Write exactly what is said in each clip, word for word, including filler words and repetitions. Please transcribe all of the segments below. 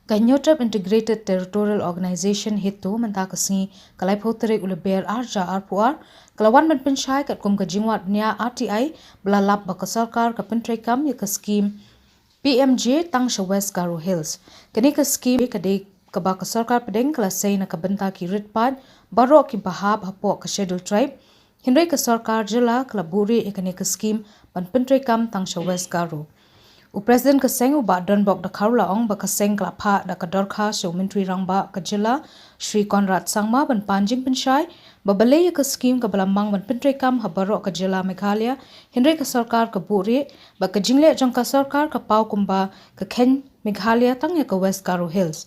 Ka Hynñiewtrep Integrated Territorial Organization HITO mynta ka sngi ka laiphew tarik u Lber arhajar arphew ar ka la wan ban pynshai katkum ka jingwad bniah R T I ba la lap ba ka sorkar ka pyntreikam ïa ka skim P M J tang sha West Garo Hills. Kane ka skim ka dei kaba ka sorkar pdeng ka la sei na ka bynta ki rit paid baroh kiba hap hapoh ka Schedule Tribe. Hynrei ka sorkar jylla ka la buhrieh ïa kane ka skim ban pyntreikam tang sha West Garo. U President ka seng u Bah Donbok Dkhar u la ong ba ka seng ka la phah da ka dorkhas sha u Myntri Rangbah ka jylla Shri Conrad Sangma ban pan jingpynshai ba balei ïa ka skim kaba la mang ban pyntreikam ha baroh ka jylla Meghalaya, hynrei ka sorkar ka buhrieh ba ka jingleh jong ka sorkar ka paw kumba ka kheiñ Meghalaya tang ïa ka West Garo Hills.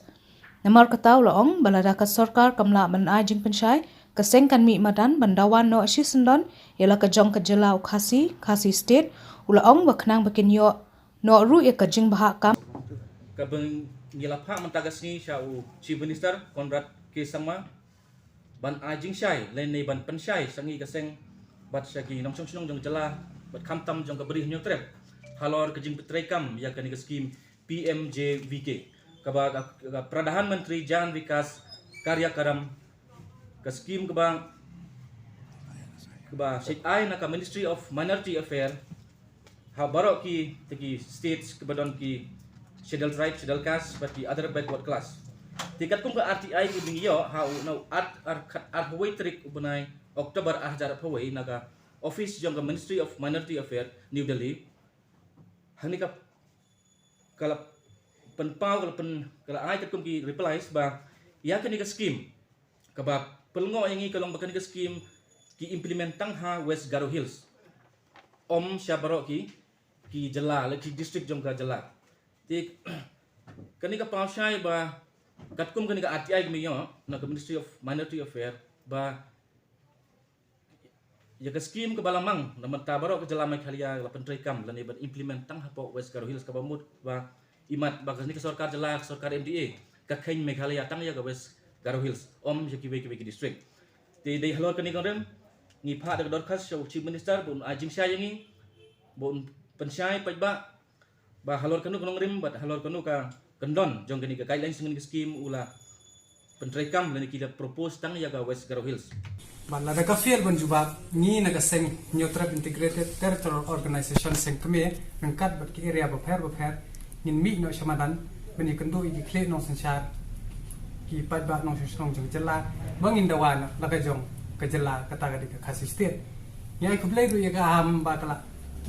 Namar kata u la ong ba lada ka sorkar kam lah ban ai jingpynshai, ka seng kan mih madan ban dawa noh shisyndon ïa la ka jong ka jylla u Khasi, Khasi State. U la ong ba khnang ba kin ïoh noh ruh ïa ka jingbha kam. Kaba ngi la phah mynta ka sngi sha u Chief Minister Conrad K Sangma ban ai jingshai lane ban pynshai sha ngi ka seng bad sha ki nongshong shnong jong ka jylla bad khamtam jong ka Bri Hynñiewtrep halor ka jingpyntreikam ïa kane ka skim P M J V K, kaba ka, ka Pradhan Mantri Jan Vikas Karyakram, ka skim kaba, kaba shait ai na ka Ministry of Minority Affair ha baroh ki, te ki states kiba don ki Schedule Tribe, Schedule Caste bad ki other backward class. Te katkum ka R T I kaba ngi ïoh ha u, na u ar, ar, khat arphew wei tarik u bnai October arhajar arphew wei na ka office jong ka Ministry of Minority Affair, New Delhi. Hangne ka, ka la pynpaw, ka la pyn, ka la ai katkum ki replies ba ïa kane ka skim kaba pynlyngngoh ïa ngi ka long ba kane ka skim ki implement tang ha West Garo Hills, ym sha baroh ki, ki jylla, la ki district jong ka jylla. Te kane ka paw shai ba katkum kane ka R T I kaba ngi ïoh na ka Ministry of Minority Affair ba ïa ka skim kaba la mang na mynta baroh ka jylla Meghalaya la pyntreikam lane ban implement tang hapoh West Garo Hills, kaba mut ba imat ba kane ka sorkar jylla, ka sorkar M D A ka kheiñ Meghalaya tang ïa ka West Garo Hills, ym ïa kiwei kiwei ki district. Te dei halor kane ka nongrim ngi phah da ka dorkhas sha u Chief Minister ba un ai jingshai ïa ngi, ba un pynshai paidbah ba halor kano ka nongrim bad halor kano ka kyndon jong kane ka guidelines jong kane ka skim u la pyntreikam lane ki la propose tang ïa ka West Garo Hills. Bad lada ka fail ban jubab, ngi na ka seng Hynñiewtrep Integrated Territorial Organization seng kmie ryngkat bad ki area bapher bapher ngin mih noh sha madan ban ïakynduh ïa ki khlieh nongsynshar, ki paidbah nongshong shnong jong ka jylla ba ngin dawa noh la ka jong ka jylla, kata ka dei ka Khasi State. Ngi ai khublei ruh ïa ka Assam ba ka la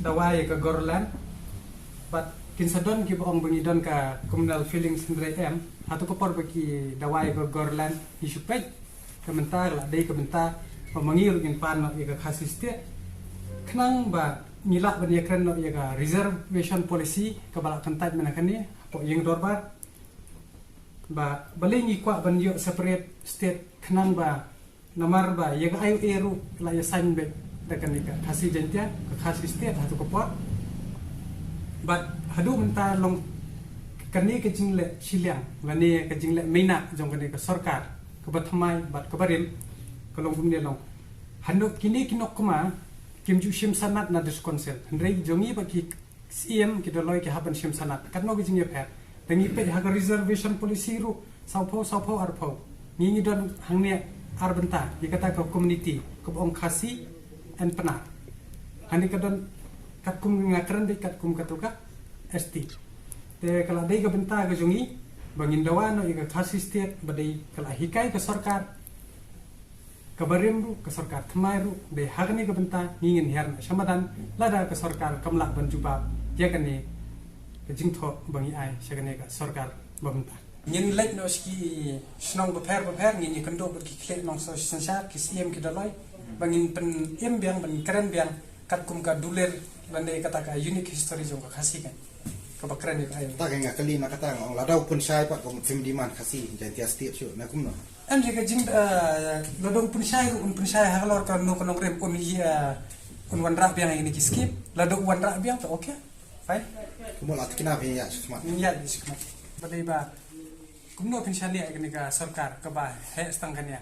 dawa ïa ka Garoland. Bad kin sa don kiba ong ba ngi don ka communal feelings, hynrei em, hato ka por ba ki dawa ïa ka Garoland ngi shu peit. Ka mynta ka la dei ka mynta ba ma ngi ruh ngin pan noh ïa ka Khasi State khnang ba ngi lah ban ïakren noh ïa ka reservation policy kaba la kyntait mynne kane hapoh ïing dorbar. Ba balei ngi kwah ban ïoh separate state khnang ba namar ba ïa ka I O A ruh la ïa sign beit da kane ka Khasi Jaiñtia, ka Khasi State hato ka por. Bad haduh mynta long kane ka jingleh shiliang lane ka jingleh maina jong kane ka sorkar kaba thymmai bad kaba rim ka long kumne long. Haduh kine ki nokma kim ju shim sanad na District Council, hynrei jong ngi ba ki Siem ki Dolloi ki hap ban shim sanad. Katno ka jingïapher? Da ngi peit ha ka reservation policy ruh, sawphew, sawphew, arphew. Ngi ngi don hangne ar bynta ïa kata ka community kaba ong Khasi and Pnar. Hangne ka don katkum, nga kren beit katkum katu ka S T. Te ka la dei ka bynta ka jong ngi ba ngin dawa noh ïa ka Khasi State ba dei ka la hikai ka sorkar kaba rim ruh, ka sorkar thymmai ruh, dei ha kane ka bynta ngi ngin hiar noh sha madan lada ka sorkar kam lah ban jubab ïa kane ka jingthoh ba ngi ai sha kane ka sorkar ba mynta. Ngin leit noh sha ki shnong bapher bapher, ngin ïakynduh bad ki khlieh nongsynshar, ki Siem ki Dolloi, ba ngin pynim biang, ban kren biang katkum ka dulir lane kata ka unique history jong ka Khasi kan, kaba kren ïa ka I O A. Ta ka nga kylli na kata, nga ong lada u pynshai pat, ko mut phim demand Khasi Jaiñtia State shuh, na kumno? Em, ïa ka jing, eh, lada u pynshai ruh, un pynshai halor kano ka nongrim, un ïa, eh, un wanrah biang ïa kine ki skim. Lada u wanrah biang to okay. Fine. Kumno la tikna phi ïa shuh khmat? Ïa shuh khmat. Ba dei ba kumno phin shaniah ïa kane ka sorkar kaba heh tang kane,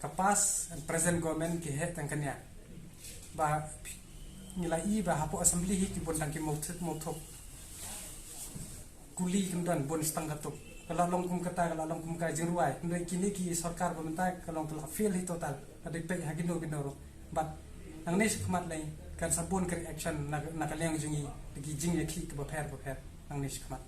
ka past and present government ki heh tang kane. Ba ngi la i ba hapoh assembly hi ki bun tang ki mawthup mawthup. kuli kan don bun stang katup. Ka la long kum kata, ka la long kum ka jingrwai. Hynrei kine ki sorkar ba mynta ka long ka la fail hi total. Ka dei peit ha kino kino ruh. Bad nangne shakhmat lei kan sa bun ka reaction na, na ka liang jong ngi da ki jingïakhih kaba pher ba pher nangne shakhmat.